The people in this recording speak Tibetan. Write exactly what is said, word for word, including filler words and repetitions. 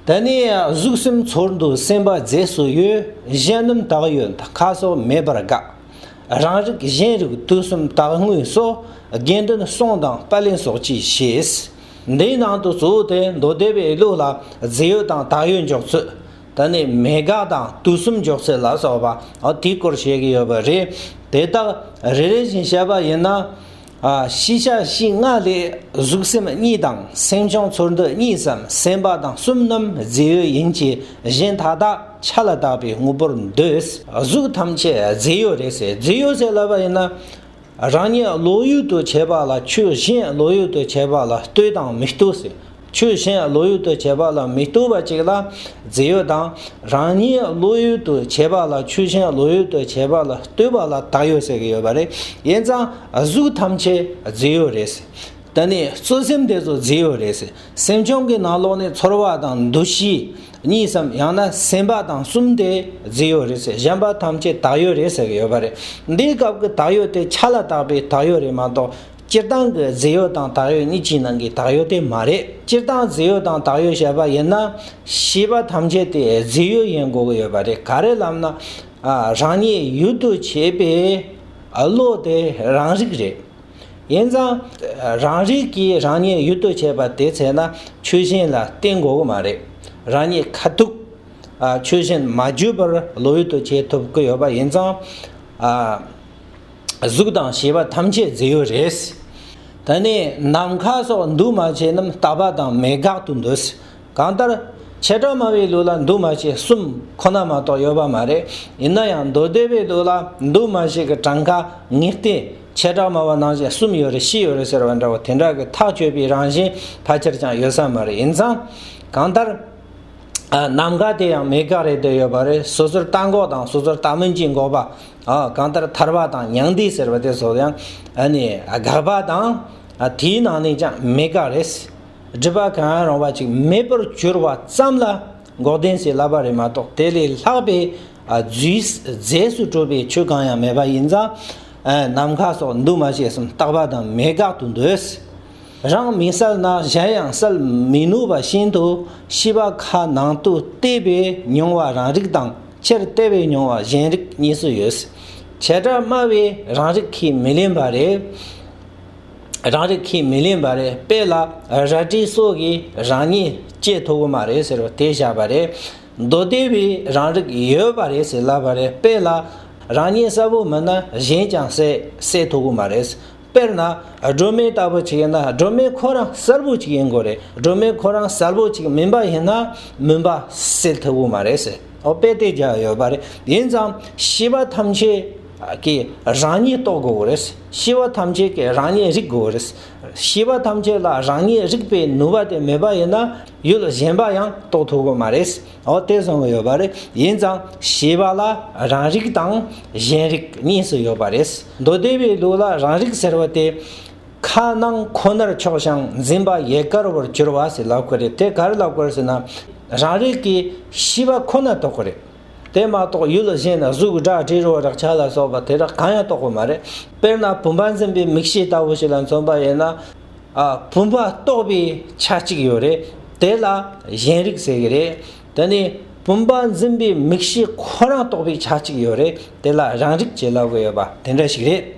དེ་ནས་གཟུགས་སེམས་ཚོར་འདུ་སེམས་པ་རྫས་སུ་ཡོད། གཞན་རྣམས་དག་ཡོད་མཐའ་ཁ་སོགས་མེད་པར་དགག་རང་རིག་གཞན་རིག་དུས་གསུམ་དག་དངོས་སོགས། དགེ་འདུན་གསུང་དང་དཔལ་ལེན་སོགས་ཀྱིས་ཞེས། འདིའི་ནང་དུ་གཙོ་བོ་དེ་མདོ་སྡེ་པའི་ལུགས་ལ་རྫས་ཡོད་དང་དག་ཡོད་འཇོག་ཚུལ། དེ་ནས་མེད་དགག་དང་དུས་གསུམ་འཇོག་ཚུལ་ལ་སོགས་པ། འོ་དེའི་སྐོར་བཤད་ཀྱི་ཡོད་པ་རེད། དེ་དག་རེ་རེ་བཞིན་བཤད་པ་ཡིན་ན། ཨ། ཤེས་བྱ་ཕྱི་ལྔ་ལས་གཟུགས་སེམས་གཉིས་དང་སེམས་བྱུང་ཚོར་འདུ་གཉིས་སམ་སེམས་པ་དང་གསུམ་རྣམས་རྫས་ཡོད་ཡིན་གྱི་གཞན་མཐའ་དག་ཆ་ལ་བཏགས་པའི་དངོས་པོར་འདོད། གཟུགས་ཐམས་ཅད་རྫས་ཡོད་རེད་ཟེར། རྫས་ཡོད་ཟེར་ལབ་པ་ཡིན་ན། རང་ཉིད་བློ་ཡུལ་དུ་བྱེད་པ་ལ་ཆོས་གཞན་བློ་ཡུལ་དུ་བྱེད་པ་ལ་ལྟོས་དང་མི་ལྟོས་ཟེར། ཆོས་གཞན་བློ་ཡུལ་དུ་བྱེད་པ་ལ་མི་ལྟོས་པ་ཅིག་ལ་རྫས་ཡོད་དང་། རང་ཉིད་བློ་ཡུལ་དུ་བྱེད་པ་ལ་ཆོས་གཞན་བློ་ཡུལ་དུ་བྱེད་པ་ལ་ལྟོས་པ་ལ་དག་ཡོད་ཟེར་གྱི་ཡོད་པ་རེད། ཡིན་ཙང་གཟུགས་ཐམས་ཅད་རྫས་ཡོད་རེད་ཟེར། དེ་ནས་གཟུགས་སེམས་དེ་ཚོ་རྫས་ཡོད་རེད་ཟེར། སེམས་བྱུང་གི་ནང་ལོགས་ནས་ཚོར་བ་དང་འདུ་ཤེས་གཉིས་སམ་ཡང་ན་སེམས་པ་དང་གསུམ་དེ་རྫས་ཡོད་རེད་ཟེར། གཞན་པ་ཐམས་ཅད་དག་ཡོད་རེད་ཟེར་གྱི་ཡོད་པ་རེད། འདིའི་སྐབས་ཀྱི་དག་ཡོད་དེ་ཆ་ལ་བཏགས་པའི་དག་ཡོད་རེད་མ་གཏོགས། སྤྱིར་བཏང་གི་རྫས་ཡོད་དང་དག་ཡོད་གཉིས་ཀྱི་ནང་གི་དག་ཡོད་དེ་མ་རེད། སྤྱིར་བཏང་རྫས་ཡོད་དང་དག་ཡོད་བཤད་པ་ཡིན་ན། ཤེས་པ་ཐམས་ཅད་དེ་རྫས་ཡོད་ཡིན་དགོས་ཀྱི་ཡོད་པ་རེད། ག་རེ་ལབ་ན། ཨ། རང་ཉིད་ཡུལ་དུ་བྱེད་པའི་བློ་དེ་རང་རིག་རེད། ཡིན་ཙང་། རང་རིག་གིས་རང་ཉིད་ཡུལ་དུ་བྱེད་པ་དེ་ཚད་ན་ཆོས་གཞན་ལ་བརྟེན་དགོས་ཀྱི་མ་རེད། རང་ཉིད་ཁ་ཐུག་ཨ། ཆོས་གཞན་མ་བརྗོད་པར་བློ་ཡུལ་དུ་བྱེད་ཐུབ་ཀྱི་ཡོད་པ་ཡིན་ཙང་། ཨ། གཟུགས་དང་ཤེས་པ་ཐམས་ཅད་རྫས་ཡོད་རེད། དེ་ནས་ནམ་མཁའ་སོགས་འདུ་མ་བྱེད་རྣམས་རྟག་པ་དང་མེད་དགག་ཏུ་འདོད། གང་ལྟར། བྱེ་བྲག་སྨྲ་བའི་ལུགས་ལ་འདུ་མ་བྱེད་གསུམ་ཁོ་ན་མ་གཏོགས་ཡོད་པ་མ་རེད། ཡིན་ན་ཡང་མདོ་སྡེ་པའི་ལུགས་ལ་འདུ་མ་བྱེད་ཀྱི་གྲངས་ཀ་ངེས་གཏན་བྱེ་བྲག་སྨྲ་བ་ནང་བཞིན་གསུམ་ཡོད་རེད། བཞི་ཡོད་རེད་ཟེར་བ་འདྲ་བོ་དེ་འདྲ་གི་ཐག་གཅོད་པའི་རང་བཞིན་ཕལ་ཆེར་ཀྱང་ཡོད་ས་མ་རེད། ཡིན་ཙང་། གང་ལྟར། ཨ། ནམ་མཁའ་དེ་ཡང་མེད་དགག་རེད་དེ་ཡོད་པ་རེད། སོ་སོར་ལྟ་འགོག་དང་སོ་སོར་ལྟ་སྨོས་ཀྱིས་འགོག་པ། ཨ། གང་ལྟར་ཐར་པ་དང་མྱང་འདས་ཟེར་བ་དེ་ཚོ་ཡང་། ཨ་ནི་དགག་པ་དང་། ཨ། དེའི་ནང་ནས་ཀྱང་མེད་དགག་རེད། སྒྲིབ་པ་གང་ཡང་རུང་བ་ཅིག་མེད་པར་གྱུར་པ་ཙམ་ལ་འགོག་བདེན་ཞེས་ལབ་པ་རེད་མ་གཏོགས། དེ་ལས་ལྷག་པའི། ཨ། རྫས། རྫས་སུ་གྲུབ་པའི་ཆོས་གང་ཡང་མེད་པ་ཡིན་ཙང་། ཨ། ནམ་མཁའ་སོགས་འདུ་མ་བྱེད་གསུམ་རྟག་པ་དང་མེད་དགག་ཏུ་འདོད། རང་མི་གསལ་ན་གཞན་ཡང་གསལ་མི་ནུས་པ་བཞིན་དུ། ཤེས་པ་ཁ་ནང་དུ་བལྟས་པས་མྱོང་བ་རང་རིག་དང་། ཕྱིར་བལྟས་པས་མྱོང་བ་གཞན་རིག་གཉིས་སུ་ཡོད། བྱེ་བྲག་སྨྲ་བས་རང་རིག་ཁས་མི་ལེན་པ་རེད། རང་རིག་ཁས་མི་ལེན་པ་རེད། དཔེ་ལ་རལ་གྲི་སོགས་ཀྱིས་རང་ཉིད་བཅད་ཐུབ་ཀྱི་མ་རེད་ཟེར་བ་དེ་བཞག་པ་རེད། མདོ་སྡེ་པས་རང་རིག་ཡོད་པ་རེད་ཟེར་ལབ་པ་རེད། དཔེ་ལ་རང་ཉིད་གསལ་པོ་མིན་ན་གཞན་ཀྱང་གསལ་གསལ་ཐུབ་ཀྱི་མ་རེད། དཔེར་ན་སྒྲོན་མེ་ལྟ་བུ་ཅིག་ཡིན་ན། སྒྲོན་མེ་ཁོ་རང་གསལ་པོ་ཅིག་ཡིན་དགོས་རེད། སྒྲོན་མེ་ཁོ་རང་གསལ་པོ་ཅིག་མིན་པ་ཡིན་ན་མུན་པ་སེལ་ཐུབ་ཀྱི་མ་རེད་ཟེར། འོ་དཔེ་དེ་བརྒྱབ་ཡོད་པ་རེད། ཡིན་ཙང་ཤེས་པ་ཐམས་ཅད་ཀྱིས་རང་ཉིད་རྟོགས་དགོས་རེད། ཤེས་པ་ཐམས་ཅད་ཀྱིས་རང་ཉིད་རིག་དགོས་རེད། ཤེས་པ་ཐམས་ཅད་ལ་རང་ཉིད་རིག་པའི་ནུས་པ་དེ་མེད་པ་ཡིན་ན་ཡུལ་གཞན་པ་ཡང་རྟོགས་ཐུབ་ཀྱི་མ་རེད། འོ་དེ་གསུང་གི་ཡོད་པ་རེད། ཡིན་ཙང་ཤེས་པ་ལ་རང་རིག་དང་གཞན་རིག་གཉིས་སུ་ཡོད་པ་རེད། མདོ་སྡེ་པའི་ལུགས་ལ་རང་རིག་ཟེར་བ་དེ། ཁ་ནང་ཁོ་ནར་ཕྱོགས་ཤིང་འཛིན་པ་ཡལ་གར་བར་གྱུར་པ་ཞེས་ལབ་ཀྱི་རེད། དེ་ག་རེ་ལབ་ཀྱི་རེད་ཟེར་ན། རང་རིག་གིས་ཤེས་པ་ཁོ་ན་རྟོགས་ཀྱི་རེད། དེ་མ་གཏོགས་ཡུལ་གཞན་ན་གཟུགས་སྒྲ་དྲི་རོ་རེག་བྱ་ལ་སོགས་པ་དེ་དག་གང་ཡང་རྟོགས་ཀྱི་མ་རེད། དཔེར་ན་བུམ་པ་འཛིན་པའི་མིག་ཤེས་ལྟ་བུ་ཞིག་ལ་མཚོན་པ་ཡིན་ན། ཨ། བུམ་པ་རྟོགས་པའི་ཆ་གཅིག་ཡོད་རེད། དེ་ལ་གཞན་རིག་ཟེར་གྱི་རེད། དེ་ནས་བུམ་པ་འཛིན་པའི་མིག་ཤེས་ཁོ་རང་རྟོགས་པའི་ཆ་གཅིག་ཡོད་རེད། དེ་ལ་རང་རིག་ཅེས་ལབ་ཀྱི་ཡོད་པ་དེ་འདྲ་ཞིག་རེད།